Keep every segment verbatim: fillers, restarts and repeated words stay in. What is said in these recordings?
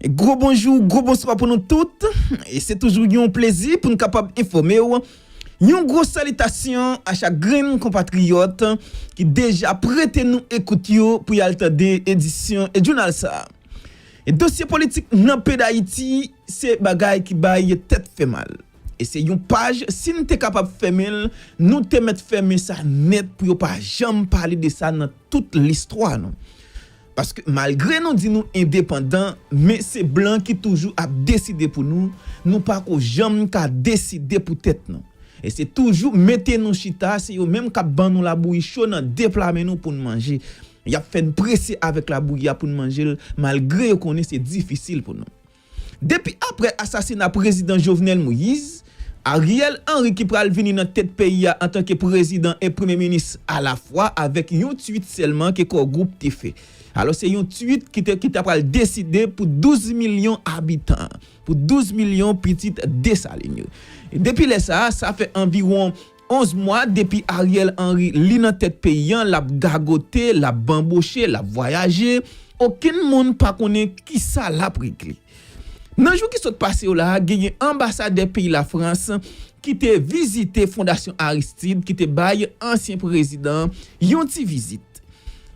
Gwo bonjou, gwo bonswa pou nou tout. E se toujou yon plezi pou n kapab enfòme w. Yon gwo salitasyon a chak grenn konpatriyòt ki deja prete nou ekout yo pou y al tande edisyon e jounal sa a. E dosye politik nan peyi Dayiti, se bagay ki bay tèt fè mal. E se yon paj, si n te kapab fèmen l, nou te mèt fèmen sa nèt pou yo pa janm pale de sa nan tout listwa nou. Paske malgre nou di nou endepandan, men se blan ki toujou ap deside pou nou, nou pako janm ka deside pou tèt nou. E se toujou mete nou chita, se yo menm k ap ban nou labouyi cho nan de pla men nou pou n manje. Y ap fè n prese avèk labouyi a pou n manje l, malgre yo konnen se difisil pou nou. Depi aprè asasina prezidan Jovenel Moïse, Ariel Henry ki pral vini nan tèt peyi a antanke prezidan e premye minis alafwa avèk yon twit sèlman ke Core Group te fè. Alò, se yon twit ki te, ki ta pral deside pou douz milyon abitan, pou douz milyon pitit Desalin yo. E depi lè sa a, sa fè anviwon onz mwa depi Ariel Henry li nan tèt peyi an, l ap gagote, l ap banboche, l ap vwayaje. Okenn moun pa konnen kisa l ap regle. Nan jou ki sot pase yo la a, genyen anbasadè peyi Lafrans ki te vizite Fondasyon Aristide, ki te bay ansyen prezidan yon ti vizit.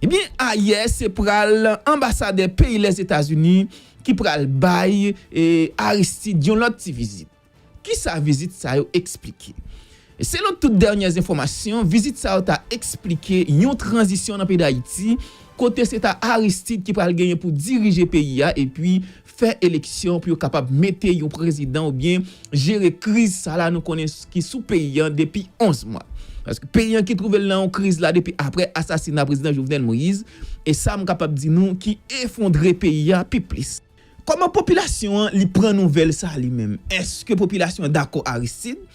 Ebyen, ayè, se pral anbasadè peyi Lèzetazini ki pral bay, e, Aristide yon lòt ti vizit. Kisa vizit sa yo eksplike? Selon tout dènyè enfòmasyon, vizit sa yo ta eksplike yon tranzisyon nan peyi Dayiti, kote se ta Aristide ki pral genyen pou dirije peyi a epi fè eleksyon pou yo kapab mete yon prezidan oubyen jere kriz sa la nou konnen s-, ki sou peyi an depi onz mwa. Paske peyi an ki twouve l nan yon kriz la depi aprè asasina prezidan Jovenel Moïse, e sa m kapab di nou ki efondre peyi a pi plis. Kòman popilasyon an li pran nouvèl sa li menm? Èske popilasyon an dakò Aristide?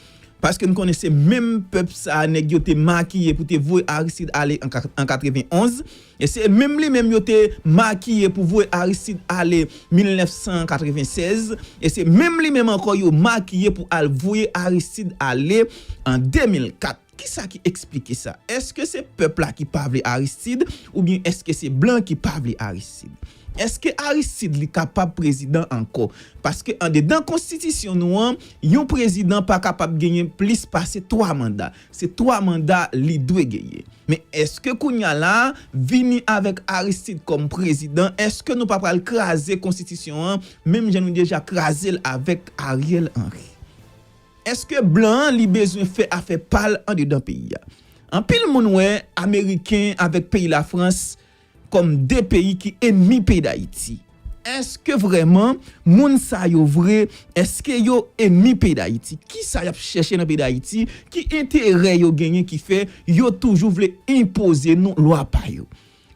Paske n konnen se menm pèp sa a nèg yo te makiye pou te voye Aristide ale an ka-, an katrevenonz. E se menm li menm yo te makiye pou voye Aristide ale mil nèf san katreven sèz. E se menm li menm ankò yo makiye pou al voye Aristide ale an de mil kat. Kisa ki eksplike sa? Èske se pèp la ki pa vle Aristide, oubyen èske se blan ki pa vle Aristide? Èske Aristide li kapab prezidan ankò? Paske andedan konstitisyon nou an, yon prezidan pa kapab genyen plis pase twa manda. Se twa manda li dwe genyen. Men èske kounye a la, vini avèk Aristide kòm prezidan, èske nou pa pral kraze konstitisyon an, menm jan nou deja kraze l avèk Ariel Henry? Èske blan an li bezwen fè afè pa l andedan peyi a? Anpil moun wè Ameriken avèk peyi Lafrans kòm de peyi ki enmi peyi Dayiti. Èske vrèman moun sa yo vre? Èske yo enmi peyi Dayiti? Kisa y ap chèche nan peyi Dayiti? Ki enterè yo genyen ki fè yo toujou vle enpoze nou lwa pa yo?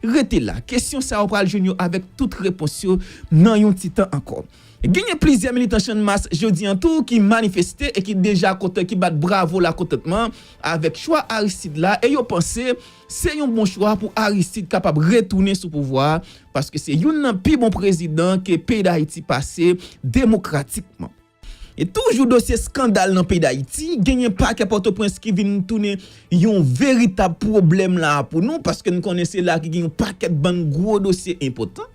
Rete la, kesyon sa yo pral jwenn yo avèk tout repons yo nan yon ti tan ankò. Genyen plizyè militan Channmas jodi an tou ki manifeste e ki deja kontan, ki bat bravo lakontantman avèk chwa Aristide la e yo panse se yon bon chwa pou Aristide kapab retounen sou pouvwa a, paske se youn nan pi bon prezidan ke peyi Dayiti pase demokratikman. E toujou dosye eskandal nan peyi Dayiti, genyen pakè Pòtoprens ki vin tounen yon veritab pwoblèm la a pou nou, paske n konnen se la ki gen yon pakèt bann gwo dosye enpòtan.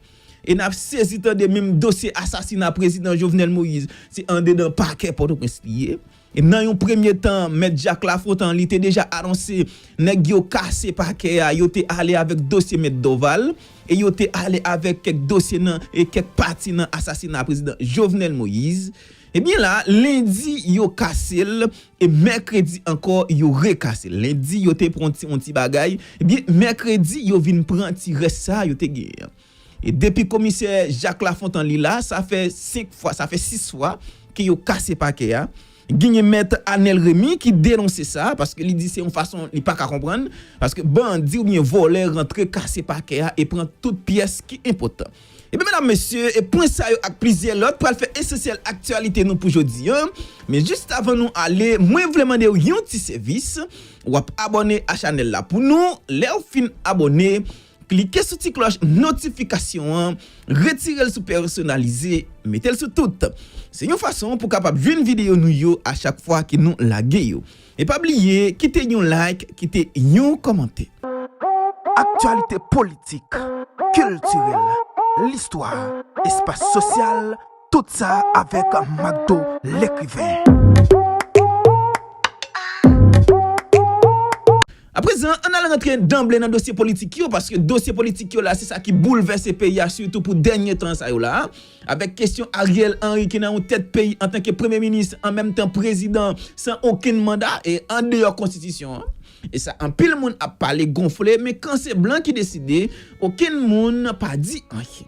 E n ap sezi tande menm dosye asasina prezidan Jovenel Moïse, se andedan pakè Pòtoprens li ye. E nan yon premye tan, mèt Jacques Lafontant, li te deja anonse nèg yo kase pakè a, yo te ale avèk dosye mèt Dorval, e yo te ale avèk kèk dosye nan, e kèk pati nan asasina prezidan Jovenel Moïse. Ebyen la, lendi, yo kase l, e mèkredi ankò, yo rekase l. Lendi, yo te pran ti, yon ti bagay, ebyen, mèkredi, yo vin pran ti rès sa yo te genyen an. E depi komisè Jacques Lafontant li la, sa fè senk fwa, sa fè sis fwa ke yo kase pakè a. Genyen mèt Anel Remy ki denonse sa, paske li di se yon fason li pa ka konprann, paske bandi oubyen vòlè rantre kase pakè a e pran tout pyès ki enpòtan. Ebyen, medam, mesye, e pwen sa yo ak plizyè lòt pral fè esansyèl aktyalite nou pou jodi an. Men jis avan nou ale, mwen vle mande w yon ti sèvis. W ap abòne a chanèl la pou nou. Lè w fin abòne, klike sou ti klòch notifikasyon an, retire l sou pèsonalize, mete l sou tout. Se yon fason pou kapab jwenn videyo nou yo a chak fwa ke nou lage yo. E pa bliye, kite yon like, kite yon kòmantè. Aktyalite politik, kiltirèl, Listwa, espas sosyal, tout sa avèk Macdo lekriven. Aprezan, ann al rantre danble nan dosye politik yo, paske dosye politik yo la, se sa ki boulvèse peyi a, sitou pou dènye tan sa yo la, avèk kesyon Ariel Henry ki nan yon tèt peyi antanke premye minis, an menm tan prezidan, san okenn manda e andeyò konstitisyon an. E sa, anpil moun ap pale gonfle, men kan se blan ki deside, okenn moun pa di anyen.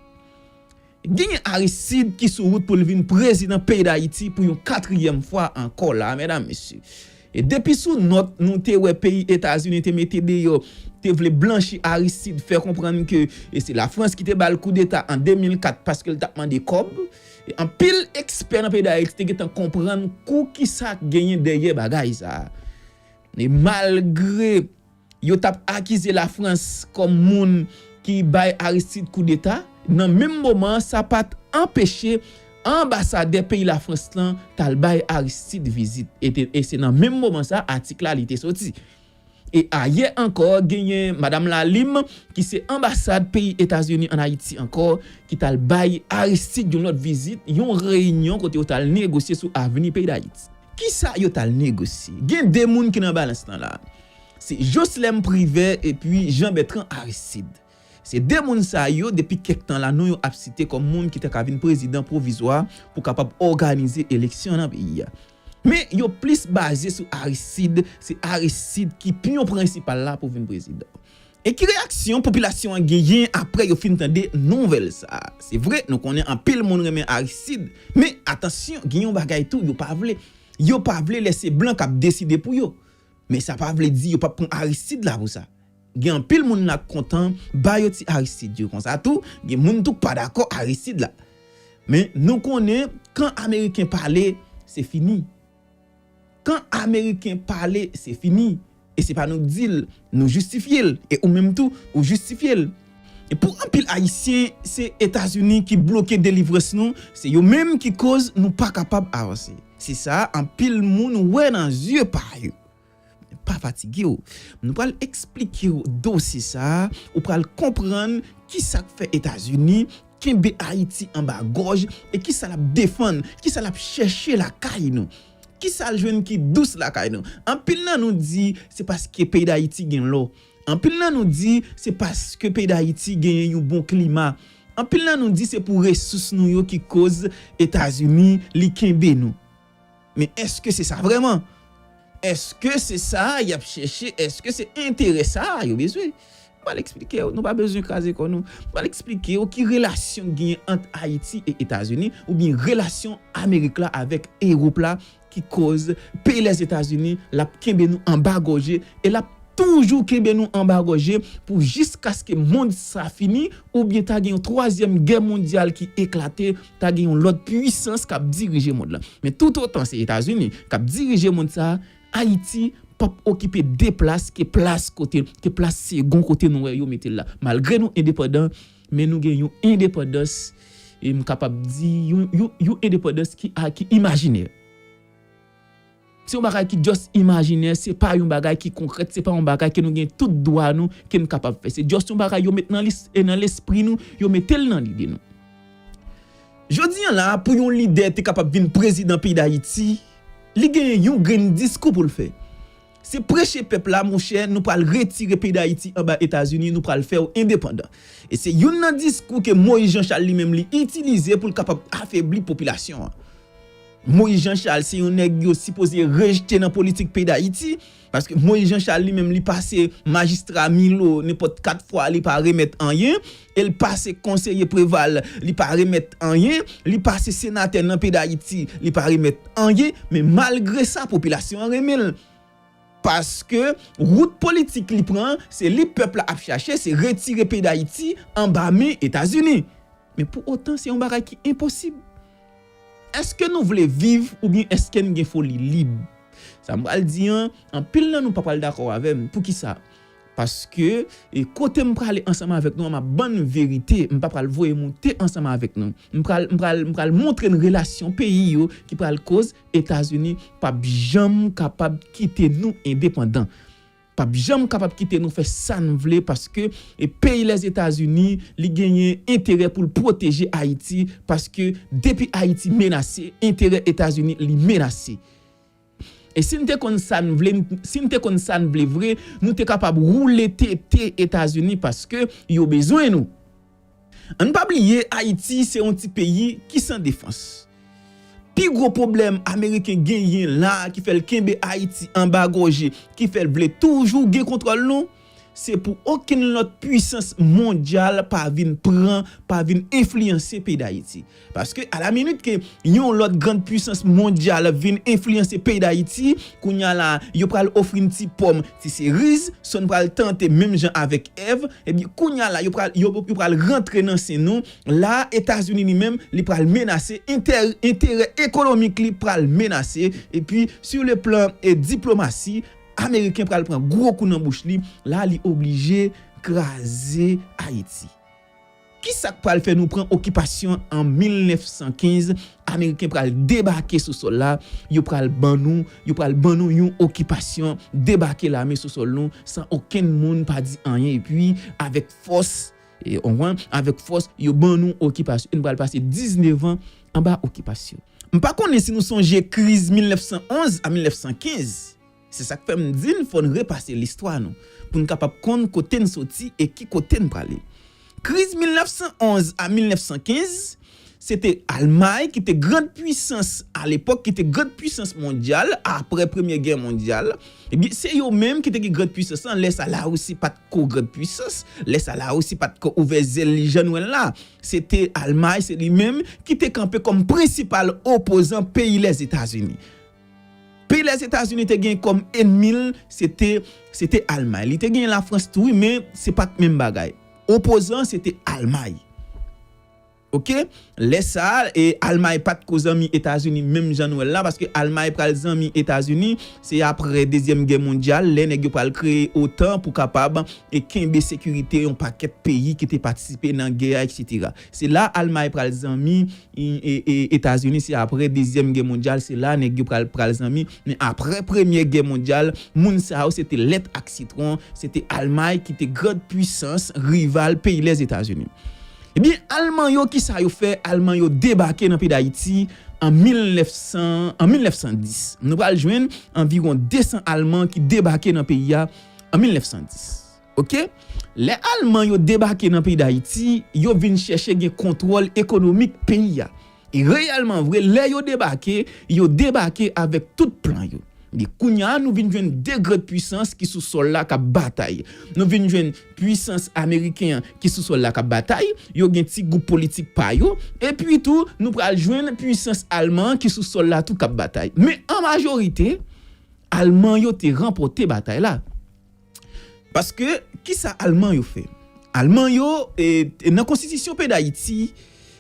Genyen Aristide ki sou wout pou l vin prezidan peyi Dayiti pou yon katriyèm fwa ankò la, medam, mesye. E depi sou nòt, nou te wè peyi Etazini te mete deyò, te vle blanchi Aristide, fè konprann ke e se Lafrans ki te ba l koudeta an de mil kat paske l t ap mande kòb. E anpil ekspè nan peyi Dayiti te gentan konprann kou ki sa k genyen dèyè bagay sa a. E malgre yo t ap akize Lafrans kòm moun ki bay Aristide koudeta, nan menm moman an, sa pa t anpeche anbasadè peyi Lafrans lan t al bay Aristide vizit. E te, e se nan menm moman sa a, atik la, li te soti. E ayè ankò, genyen Madanm Lalime, ki se anbasad peyi Etazini ann Ayiti ankò, ki t al bay Aristide yon lòt vizit, yon reyinyon kote yo t al negosye sou avni peyi Dayiti. Kisa yo t al negosye? Gen de moun ki nan balans lan la. Se Joslèm Privè epi Jean Bertrand Aristide. Se de moun sa yo, depi kèk tan la, non yo ap site kòm moun ki ta ka vin prezidan pwovizwa pou kapab òganize eleksyon nan peyi a. Men yo plis baze sou Aristide, se Aristide ki pyon prensipal la pou vin prezidan. E ki reyaksyon popilasyon an genyen apre yo fin tande nouvèl sa a? Se vre, nou konnen anpil moun renmen Aristide, men atansyon, gen yon bagay tou yo pa vle. Yo pa vle lè se blan k ap deside pou yo. Men sa pa vle di yo p ap pran Aristide la pou sa. Gen anpil moun la k kontan ba yo ti Aristide yo. Konsa tou, gen moun tou k pa dakò Aristide la. Men nou konnen, kan Ameriken pale, se fini. Kan Ameriken pale, se fini. E se pa nou k di l, nou jistifye l. E ou menm tou, ou jistifye l. E pou anpil Ayisyen, se Etazini ki bloke delivrans nou, se yo menm ki koz nou pa kapab avanse. Se sa anpil moun wè nan zye pa yo. Pa fatige w. Nou pral eksplike w dosye sa a, ou pral konprann kisa k fè Etazini kenbe Ayiti anba gòj e kisa l ap defann, kisa l ap chèche lakay nou. Kisa l jwenn ki dous lakay nou? Anpil nan nou di se paske peyi Dayiti gen lò. Anpil nan nou di se paske peyi Dayiti genyen yon bon klima. Anpil nan nou di se pou resous nou yo ki koz Etazini li kenbe nou. Men èske se sa vrèman? Èske se sa y ap chèche? Èske se enterè sa yo bezwen? M pral eksplike w, nou pa bezwen kraze kò nou. M pral eksplike w ki relasyon k genyen ant Ayiti e Etazini, oubyen relasyon Amerik la avèk Ewòp la, ki koz peyi Lèzetazini, l ap kenbe nou anba gòje e l ap toujou kenbe nou anba gòje pou jiskaske mond sa fini, oubyen ta gen yon twazyèm gè mondyal ki eklate, ta gen yon lòt pwisans k ap dirije mond lan. Men toutotan se Etazini k ap dirije mond sa, Ayiti p ap okipe de plas ke plas kote, ke plas segon kote nou wè yo mete l la. Malgre nou endepandan, men nou gen yon endepandans, e m kapab di, yon, yon, yon endepandans ki, a, ki imajinè. Se yon bagay ki just imajinè, se pa yon bagay ki konkrèt, se pa yon bagay ke nou gen tout dwa nou, ke n kapab fè. Se just yon bagay yo met nan lis-, e nan lespri nou, yo mete l nan lide nou. Jodi an la, pou yon lidè te kapab vin prezidan peyi Dayiti, li genyen yon grenn diskou pou l fè. Se preche pèp la, monchè, nou pral retire peyi Dayiti anba Etazini, nou pral fè w endepandan. E se youn nan diskou ke Moïse Jean Charles li menm li itilize pou l kapab afebli popilasyon an. Moïse Jean Charles se yon nèg yo sipoze rejte nan politik peyi Dayiti, paske Moïse Jean Charles li menm li pase majistra Milo nenpòt kat fwa, li pa remèt anyen, e l pase konseye Preval, li pa remèt anyen, li pase senatè nan peyi Dayiti, li pa remèt anyen, men malgre sa popilasyon an renmen l. Paske wout politik li pran, se li pèp la ap chache, se retire peyi Dayiti anba men Etazini. Men pou otan, se yon bagay ki enposib. Èske nou vle viv oubyen èske n gen foli lib? Sa m pral di an, anpil nan nou pa pral dakò avè m. Poukisa? Paske, e, kote m prale ansanm avèk nou an, m ap ban n verite, m pa pral voye moute ansanm avèk nou. M pral, m pral, m pral montre n relasyon peyi yo ki pral koz Etazini p ap janm kapab kite nou endepandan. p ap janm kapab kite nou fè sa n vle, paske e peyi Lèzetazini, li genyen enterè pou l pwoteje Ayiti, paske depi Ayiti menase, enterè Etazini li menase. E si n te konn sa n vle, si n te konn sa n vle vre, nou te kapab woule tete Etazini, paske yo bezwen nou. Ann pa bliye, Ayiti se yon ti peyi ki san defans. Pi gwo pwoblèm Ameriken genyen la, ki fè l kenbe Ayiti anba gòje, ki fè l vle toujou gen kontwòl nou, se pou okenn lòt pwisans mondyal pa vin pran, pa vin enfliyanse peyi Dayiti. Paske alaminit ke yon lòt grann pwisans mondyal vin enfliyanse peyi Dayiti, kounye a la, yo pral ofri n ti pòm, ti seriz, swa n pral tante menm jan avèk Èv, epi kounye a la, yo pral, yo, yo pral rantre nan sen nou. La, Etazini li menm, li pral menase, entè-, enterè ekonomik li pral menase, epi, sur le plan, e, diplomasi, Ameriken pral pran gwo kou nan bouch li, la, li oblije kraze Ayiti. Kisa k pral fè nou pran okipasyon an mil nèf san kenz? Ameriken pral debake sou sòl la, yo pral ban nou, yo pral ban nou yon okipasyon, debake lame sou sòl nou, san okenn moun pa di anyen, epi avèk fòs, e, w konprann, avèk fòs, yo ban nou okipasyon. E nou pral pase diznèf an anba okipasyon. M pa konnen si nou sonje kriz mil nèf san onz a mil nèf san kenz. Se sa k fè m di n fò n repase listwa nou, pou n kapab konn kote n soti e ki kote n prale. Kriz mil nèf san onz a mil nèf san kenz, se te Almay ki te grann pwisans alepòk, ki te grann pwisans mondyal apre Premye Gè mondyal. Ebyen, se yo menm ki te gen grann pwisans lan. Lè sa, Larisi pa t ko grann pwisans. Lè sa, Larisi pa t ko ouvè zèl li jan nou wè l la. Se te Almay, se li menm ki te kanpe kòm prensipal opozan peyi Lèzetazini. Peyi Lèzetazini te gen kòm ènmi l, se te, se te Almay. Li te gen Lafrans tou, wi, men se pa t menm bagay. Opozan, se te Almay. Oke? Lè sa a, e, Almay pa t ko zanmi Etazini menm jan nou wè l la, paske Almay pral zanmi Etazini, se apre Dezyèm Gè mondyal, lè nèg yo pral kreye otan pou kapab, e, kenbe sekirite yon pakèt peyi ki te patisipe nan gè a, etsetera. Se la Almay pral zanmi, e, e, e, Etazini, se apre Dezyèm Gè mondyal, se la nèg yo pral, pral zanmi. Men apre Premye Gè mondyal, moun sa yo se te lèt ak sitwon, se te Almay ki te grann pwisans rival peyi Lèzetazini. Ebyen, Alman yo, kisa yo fè? Alman yo debake nan peyi Dayiti an mil nèf san, an mil nèf san dis. Nou pral jwenn anviwon de san Alman ki debake nan peyi a an mil nèf san dis. Oke? Lè Alman yo debake nan peyi Dayiti, yo vin chèche gen kontwòl ekonomik peyi a. E reyèlman vre, lè yo debake, yo debake avèk tout plan yo. Men kounye a, nou vin jwenn de grann pwisans ki sou sòl la k ap batay. Nou vin jwenn pwisans ameriken an ki sou sòl la k ap batay, yo gen ti gwoup politik pa yo, epi tou, nou pral jwenn pwisans alman an ki sou sòl la tou k ap batay. Men an majorite, Alman yo te ranpòte batay la. Paske, kisa Alman yo fè? Alman yo, e, e, nan konstitisyon peyi Dayiti,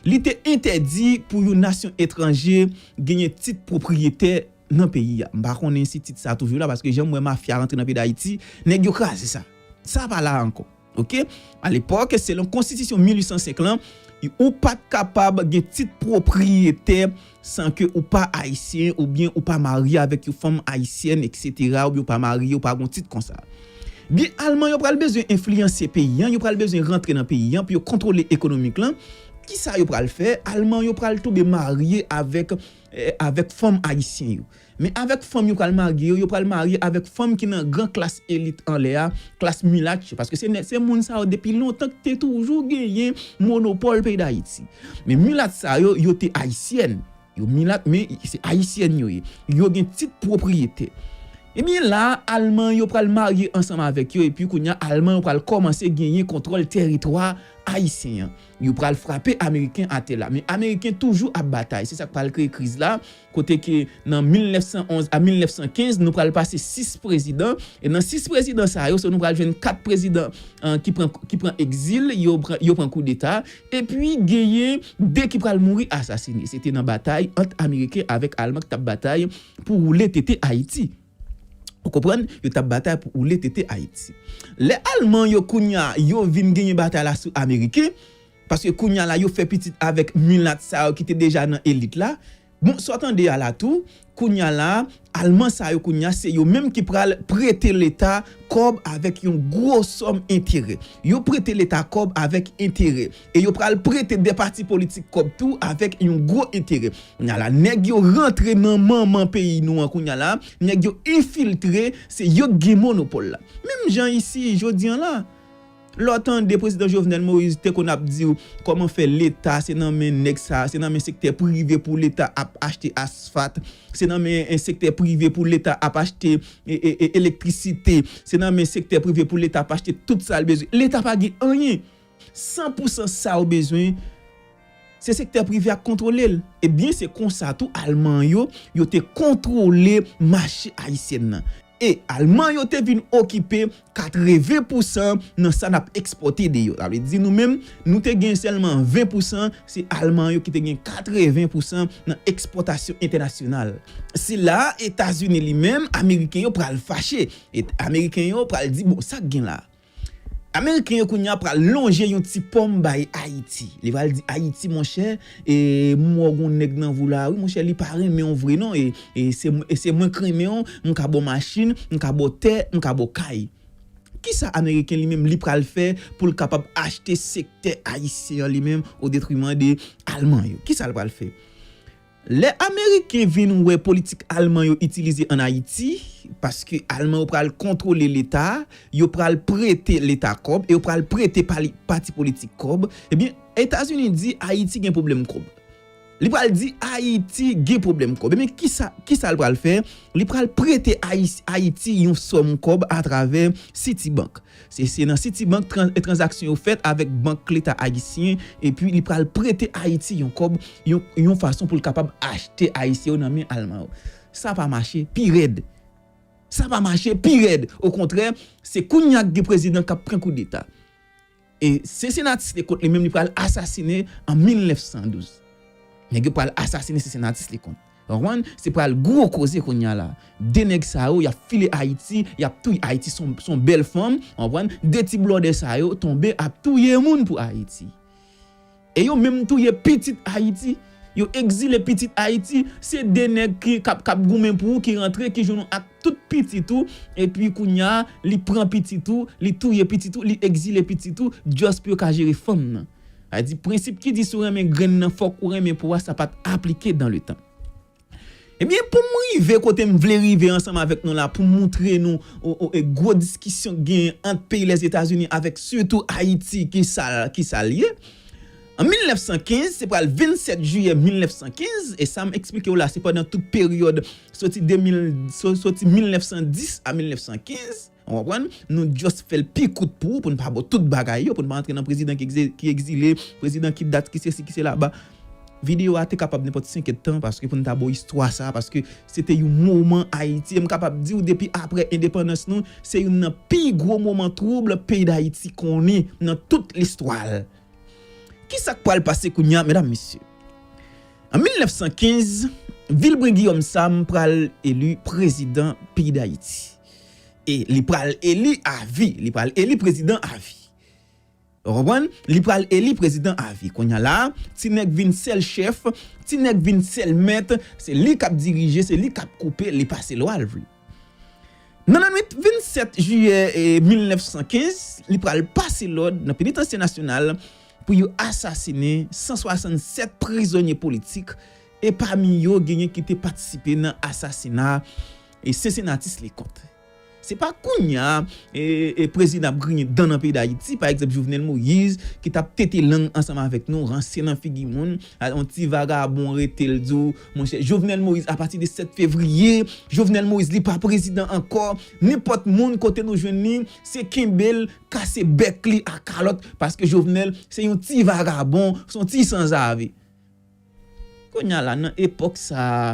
li te entèdi pou yon nasyon etranje genyen tit pwopriyetè nan peyi a. M pa konnen si tit sa toujou la, paske jan m wè mafya rantre nan peyi Dayiti, nèg yo kraze sa. Sa pa la ankò. Oke? Alepòk, selon konstitisyon mil uit san senk lan, ou pa t kapab gen tit pwopriyetè san ke ou pa ayisyen, oubyen ou pa marye avèk yon fanm ayisyèn, etsetera, oubyen ou pa marye, ou pa gon tit konsa. Byen, Alman yo pral bezwen enfliyanse peyi an, yo pral bezwen rantre nan peyi an pou yo kontwole ekonomik lan. Kisa yo pral fè? Alman yo pral tonbe marye avèk, eh, avèk fanm ayisyen yo. Men avèk fanm yo pral marye yo, yo pral marye avèk fanm ki nan gran klas elit anlè a, klas milat yo. Paske se nè-, se moun sa yo depi lontan ki te toujou genyen monopòl peyi Dayiti. Men milat sa yo, yo te ayisyèn. Yo milat, men se ayisyèn yo ye. Yo gen tit pwopriyetè. Ebyen la, Alman yo pral marye ansanm avèk yo, epi kounye a, Alman yo pral kòmanse genyen kontwòl tèritwa ayisyen an. Yo pral frape Ameriken atè la. Men Ameriken toujou ap batay. Se sa k pral kreye kriz la. Kote ke nan mil nèf san onz a mil nèf san kenz, nou pral pase sis prezidan. E nan sis prezidan sa yo, so nou pral jwenn kat prezidan, eh, ki pran, ki pran egzil, yo pran, yo pran koudeta. Epi genyen de ki pral mouri asasine. Se te nan batay ant Ameriken avèk Alman ki t ap batay pou woule tete Ayiti. Ou konprann? Yo t ap batay pou woule tete Ayiti. Lè Alman yo kounye a, yo vin genyen batay la sou Ameriken, paske kounye a la, yo fè pitit avèk milat sa yo ki te deja nan elit la, Bon, sa w tande a la tou, kounye a la, Alman sa yo kounye a, se yo menm ki pral prete Leta kòb avèk yon gwo sòm enterè. Yo prete Leta kòb avèk enterè. E yo pral prete de pati politik kòb tou avèk yon gwo enterè. Kounye a la, nèg yo rantre nan manman peyi nou an kounye a la, nèg yo enfiltre, se yo k gen monopòl la. Menm jan isi, jodi an la, lè w tande prezidan Jovenel Moïse te konn ap di w kòman fè Leta, se nan men nèg sa, se nan men sektè prive pou Leta ap achte asfat, se nan men, eh, sektè prive pou Leta ap achte, eh, eh, eh, elektrisite, se nan men sektè prive pou Leta ap achte tout sa l bezwen. Leta pa gen anyen. San pou san sa w bezwen, se sektè prive a k kontwole l. Ebyen, se konsa tou Alman yo, yo te kontwole mache ayisyèn nan. E Alman yo te vin okipe katreven pou san nan sa n ap ekspòte deyò. Sa vle di nou menm, nou te gen sèlman ven pou san, se Alman yo ki te gen katreven pou san nan ekspòtasyon entènasyonal. Se la a, Etazini li menm, Ameriken yo pral fache. E Ameriken yo pral di, bon, sa k gen la? Ameriken yo kounye a pral lonje yon ti pòm bay Ayiti. Li pral di, Ayiti, monchè, e, m wè w gon nèg nan vou la, wi, monchè, li pa renmen w vre non, e, e se, e se mwen k renmen w, m ka ba w machin, m ka ba w tè, m ka ba w kay. Kisa Ameriken li menm li pral fè pou l kapab achte sektè ayisyen an li menm o detriman de Alman yo? Kisa l pral fè? Lè Ameriken vin wè politik Alman yo itilize ann Ayiti, paske Alman yo pral kontwole Leta a, yo pral prete Leta kòb e yo pral prete pali-, pati politik kòb, ebyen, Etazini di Ayiti gen pwoblèm kòb. Li pral di Ayiti gen pwoblèm kòb. Ebyen, kisa, kisa l pral fè? Li pral prete Ayis-, Ayiti yon sòm kòb atravè Citibank. Se, se nan Citibank tran-, tranzaksyon yo fèt avèk Bank Leta Ayisyen, epi li pral prete Ayiti yon kòb, yon, yon fason pou l kapab achte Ayisyen yo nan men Alman yo. Sa pa mache, pi rèd. Sa pa mache, pi rèd. Okontrè, se kounye a k gen prezidan k ap pran koudeta. E Cincinnatus Leconte li menm li pral asasine an mil nèf san douz. Nèg yo pral asasine Cincinnatus Leconte. Ou konprann? Se pral gwo koze kounye a la. De nèg sa yo, y ap file Ayiti, y ap touye Ayiti, se yon, se yon bèl fanm, ou konprann? De ti blòdè sa yo tonbe ap touye moun pou Ayiti. E yo menm touye pitit Ayiti. Yo egzile pitit Ayiti. Se de nèg ki, k ap, k ap goumen pou ou, ki rantre, ki jwenn ou ak tout pitit ou. Epi kounye a, li pran pitit ou, li touye pitit ou, li egzile pitit ou, just pou yo ka jere fanm nan. Sa di, prensip ki di si w renmen grenn nan, fòk ou renmen po a, sa pa t aplike dans le temps. Ebyen, pou m rive kote m vle rive ansanm avèk nou la, pou m moutre nou o, o, e gwo diskisyon k genyen ant peyi Lèzetazini avèk sitou Ayiti, ki sa, ki sa l ye. An mil nèf san kenz, se pral vennsèt jiyè mil nèf san kenz, e sa m eksplike w la, se pandan tout peryòd soti de mil, so-, soti mil nèf san dis a mil nèf san kenz. Ou konprann? Nou just fè l pi kout pou ou, pou n pa ba w tout bagay yo, pou n pa antre nan prezidan ki egze-, ki egzile, prezidan ki dat, ki sesi, ki sela. Ba, videyo a te kapab nenpòt senk èdtan, paske pou n ta ba w istwa sa, paske se te yon moman Ayiti. E m kapab di w, depi apre endepandans nou, se youn nan pi gwo moman twoub peyi Dayiti konnen nan tout listwa l. Kisa k pral pase kounye a, medam, mesye? An mil nèf san kenz, Vilbren Guillaume Sam pral eli prezidan peyi Dayiti. E li pral eli a vi, li pral eli prezidan a vi. Ou konprann? Li pral eli prezidan a vi. Kounye a la, ti nèg vin sèl chèf, ti nèg vin sèl mèt, se li k ap dirije, se li k ap koupe, li pase lwa l vle. Nan lannwit vennsèt jiyè, e, mil nèf san kenz, li pral pase lòd nan Penitansye Nasyonal pou yo asasinen san swasannsèt prizonye politik, e pami yo genyen ki te patisipe nan asasina, e, Cincinnatus Leconte. Se pa kounye a, e, e, prezidan ap griyen dan nan peyi Dayiti, pa egzanp, Jovenel Moïse, ki t ap tete lang ansanm avèk nou, ranse nan figi moun, a, yon ti vagabon rete l di w, monchè, Jovenel Moïse, apati de sèt fevriye, Jovenel Moïse, li pa prezidan ankò, nenpòt moun kote nou jwenn li, se kenbe l, kase bèk li a kalòt, paske Jovenel, se yon ti vagabon, se yon ti sanzave. Kounye a la, nan epòk sa a,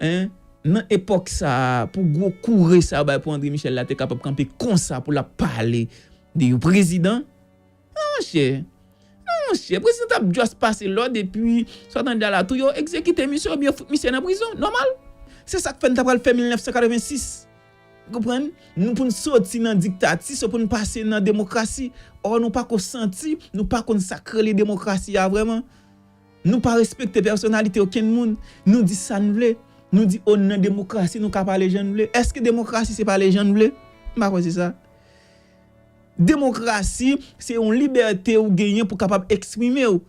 en, nan epòk sa a, pou gwo koure sa yo bay pou André Michel la te kapab kanpe konsa pou l ap pale de yon prezidan? Non, monchè. Non, monchè. Prezidan t ap just pase lòd epi, sa w tande a la tou, yo egzekite misye oubyen yo fout misye nan prizon. Nòmal. Se sa k fè n ta pral fè mil nèf san katrevensis. Ou konprann? Nou pou n soti nan diktati, se pou n pase nan demokrasi. Ò, nou pa ko santi, nou pa konn sa k rele demokrasi a vrèman. Nou pa respekte pèsonalite okenn moun. Nou di sa n vle. Nou di, o, nan demokrasi, nou ka pale jan n vle. Èske demokrasi se pale jan n vle? M pa kwè se sa. Demokrasi, se yon libète ou genyen pou kapab eksprime w.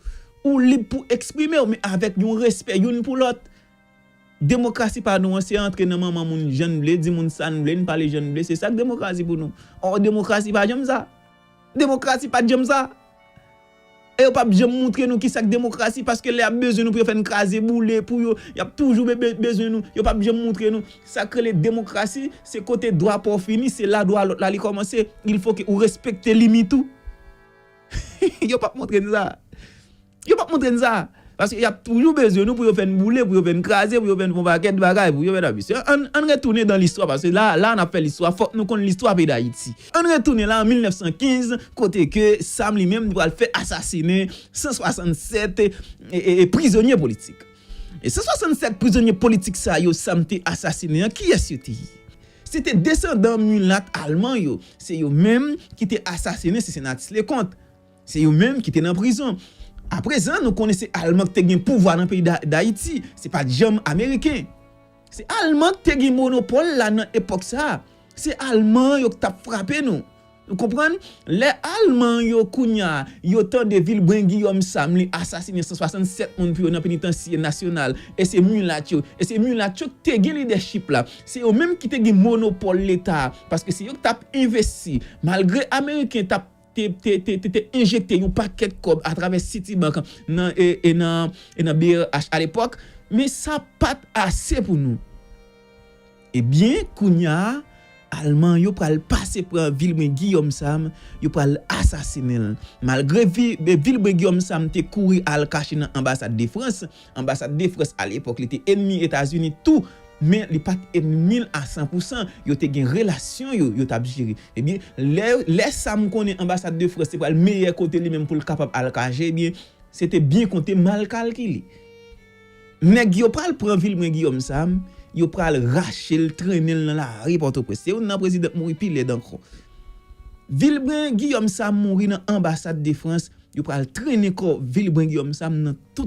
Ou lib pou eksprime w, men avèk yon respè youn pou lòt. Demokrasi pa nou an, se antre nan manman moun jan n vle, di moun sa n vle, n pale jan n vle. Se sa k demokrasi pou nou. Ò, demokrasi pa janm sa. Demokrasi pa t janm sa. E yo p ap janm moutre nou kisa k demokrasi, paske lè y ap bezwen nou pou yo fè n kraze boule, pou yo, y ap toujou be-, be-, bezwen nou. Yo p ap janm moutre nou. Sa k rele demokrasi, se kote dwa pa w fini, se la dwa lòt la li kòmanse. Il faut que ou respekte limit ou. Yo p ap montre n sa. Yo p ap montre n sa. Paske y ap toujou bezwen nou pou yo fè n boule, pou yo fè n kraze, pou yo fè n fè yon pakèt bagay, pou yo fè n abis. Ann, ann retounen dan listwa, paske la, la n ap fè listwa, fòk nou konn listwa peyi Dayiti. Ann retounen la an mil nèf san kenz, kote ke Sam li menm li pral fè asasinen san swasannsèt e, e, e prizonye politik. E san swasannsèt prizonye politik sa yo, Sam te asasinen an, kiyès yo te ye? Se te desandan milat alman yo. Se yo menm ki te asasinen Cincinnatus Leconte. Se yo menm ki te nan prizon. Aprezan, nou konnen se Alman ki te gen pouvwa nan peyi Da-, Dayiti. Se pa t janm Ameriken. Se Alman ki te gen monopòl la nan epòk sa a. Se Alman yo ki t ap frape nou. Ou konprann? Lè Alman yo kounye a, yo tande Vilbren Guillaume Sam li asasinen san swasannsèt moun pou yo nan penitansye nasyonal, e se milat yo, e se milat yo ki te gen lidèchip la. Se yo menm ki te gen monopòl Leta a, paske se yo ki t ap envesti. Malgre Ameriken t ap te, te, te, te, te enjekte yon pakèt kòb atravè Citibank nan, e, e nan, e nan B R H alepòk, men sa pa t ase pou nou. Ebyen, kounye a, Alman yo pral pase pran Vilbren Guillaume Sam, yo pral asasinen l. Malgre Vi-, Vilbren Guillaume Sam te kouri al kache nan anbasad de Frans, anbasad de Frans alepòk, li te enmi Etazini tou, men li pa t enmi l a san pou san. Yo te gen relasyon yo, yo t ap jere. Ebyen, lè, lè Sam konnen anbasad de Frans te pral meyè kote li menm pou l kapab al kache, ebyen, se te byen konte, mal kalkile. Nèg yo pral pran Vilbren Guillaume Sam, yo pral rache l, trennen l nan lari Pòtoprens. Se youn nan prezidan k mouri pi lèd ankò. Vilbren Guillaume Sam mouri nan anbasad de Frans, yo pral trennen kò Vilbren Guillaume Sam nan tout